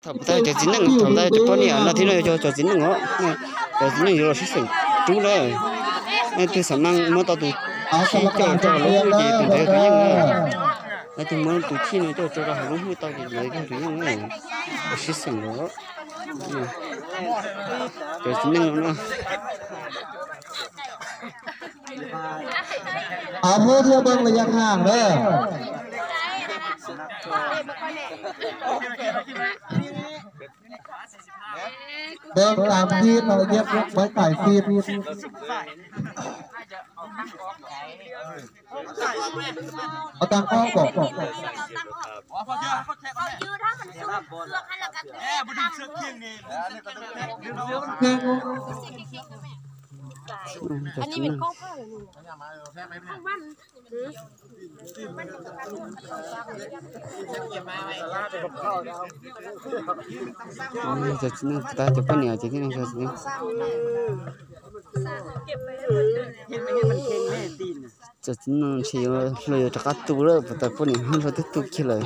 Thaum puas tau cov txiv neej, thaum tau cov poj niam no thiab no yog cov txiv neej os. Cov txiv neej yuav los sib xeem rub lawm. Nej twg xav muab tau tus thib coj los rau hauv lub hwj ces tus ntawd yog tus yeej na. Nej twg muab tus thib no coj los rau hauv lub hwj tau ces tus ntawd yog tus yeej na. Los sib xeem lawm. Cov txiv neej no. Hnub thiab Nplooj los yeej ham na. Nplooj tam thib no yeej muab cais xib. Ua tag koj kom. Cov txiv neej tab cov poj niam ces thiaj li cov txiv neej. Cov txiv neej ntshe yuav luag yuav rov qab tu lawm, puas tau poj niam hlob twb tu kiag lawm.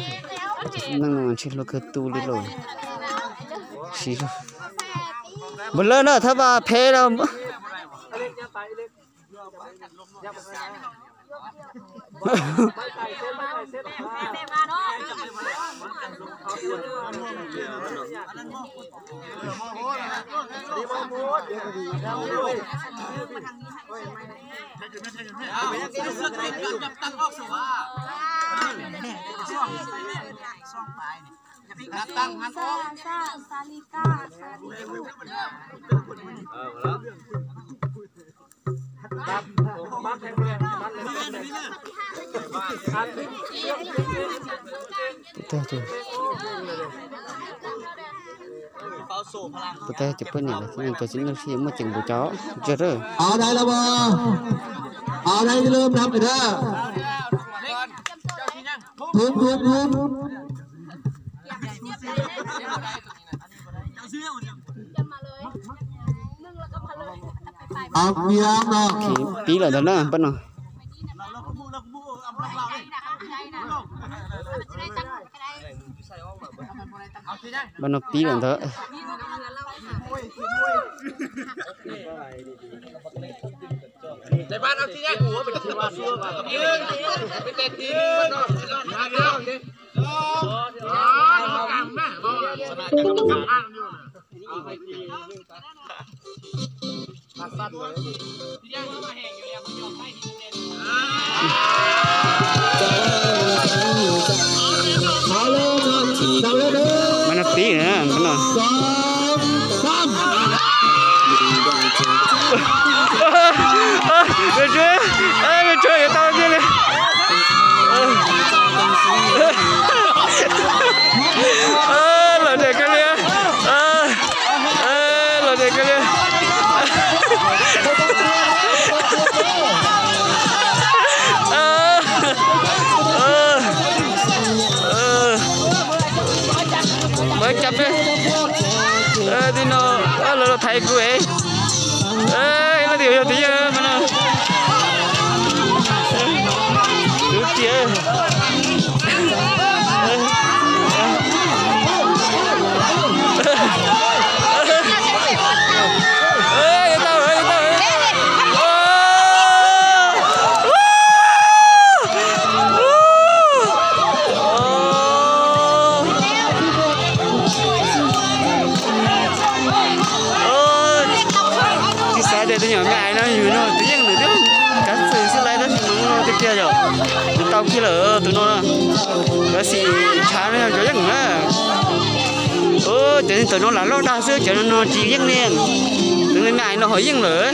Cov txiv neej no ntshe luag kawg tu li lawm. Siv zog. Npawg lawm na, thawb pas phem lawm. Puas tau cov poj niam los cov txiv neej sib yuav muaj ceem npaum cov tsis dawb. Pib lawm ntag na, npaj no. Npaj no pib lawm ntag. Mas no pib na, no. Nkawd tsuag, nkawd tsuag yuav tau tiag li. Lom zem kawg li, lom zem kawg li. Muaj cov peb, tib no lawv los thaiv kuv es. Leej twg yog tus yeej no? Tus tiag. Tsis xav tias tus nyuam me ais no yug no tus yeej lawm thiab, kav xwm xwb lawm tab sis mas tiag tiag yog nws tau kiag lawm tus no. Tab sis ntshav no yog cov yeej na. Cov tawm no lam loj dag xwb, cov no tsis yeej li. Tus me ais no ho yeej lawm.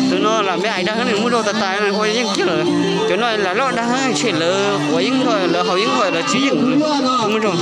Tus no lam me ais dag nws muaj zog tas tas ua yeej kiag lawm. Cov no lam loj dag tshem lawv quav yeeb nrog lawv haus yeeb nrog lawv tsis yeej muaj zog.